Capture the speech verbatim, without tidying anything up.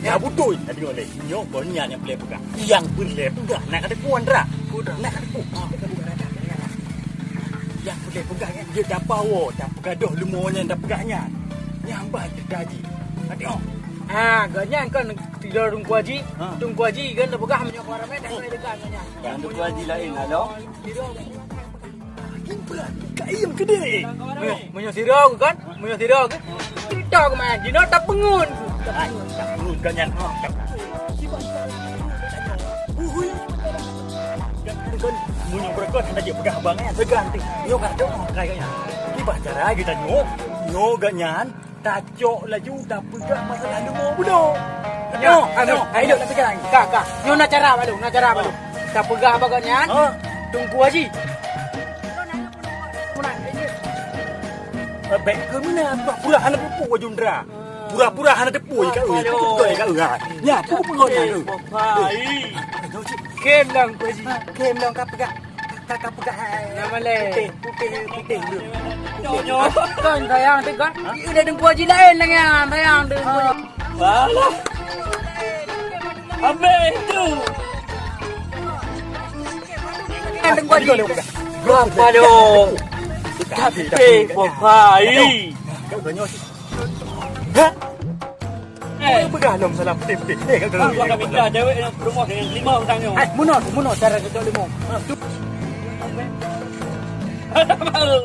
Ya beutôi, tadi oleh nyoe kon nyan nyang peureulèe peugah. Nyang peureulèe peugah nak ka teupeue, Andra. Nak ka teupeue. Ha, bukan, bukan, bukan, bukan. Nyang peureulèe peugah nyan jeuet tapawoe, tapeugadôh leumo nyan tapeugah nyan. Nyan bah ceurita jih. Ka teupeue. Ha, gobnyan kan tido Teungku Haji. Ha. Teungku Haji kan tapeugah meunyoe keu ramè dah keuneuk dekat ngon nyan. Nyang Teungku Haji laén, halo. Gibran, kayém keudéh. Meunyoe, meunyoe sidroe kan, meunyoe sidroe kan. Cerita keumaén, jinoe tapeungon. Hai, tapeungon kan nyan. Ui. Kan, meunyoe beureukat hana jeuet peugah abang nyan, peugah nanti. Nyoe ka teuh kai nyan. Kiban cara geutanyoe, nyoe gobnyan. Tacok laju, tapeugah masalah leumo bunoe. Nyoe, nyoe, ayo, ayo, tapeugah lagi. Ka, ka. Nyoe na cara baru, na cara baru. Tapeugah bak gobnyan, ha? Teungku Haji. Eh, bèk keu meunan, pura-pura hana teupeu, Jundra. Pura-pura hana teupeu, ka, eh, beutôi, ka, eh, ha. Nya, peue, peue, peue, eh, eh. Kem dong, Teungku Haji. Kem dong, ka peugah. Ka, ka peugah, hai. Nama le? Putih, putih, putih. Nyoe. Kon sayang tu kan? Ieu dah Teungku Haji laén lagèe nyan, sayang tu. Alah. Habis tu. Teungku Haji. Apa lo? Tapi, bohai. Ha? Eh. Peugah lom salah putih-putih. Eh, kat dalam. Aku akan minta cewek yang rumah dengan lima utang nyoe. Hai, munoe, munoe cara cocok limo. Ha, tu. Baru.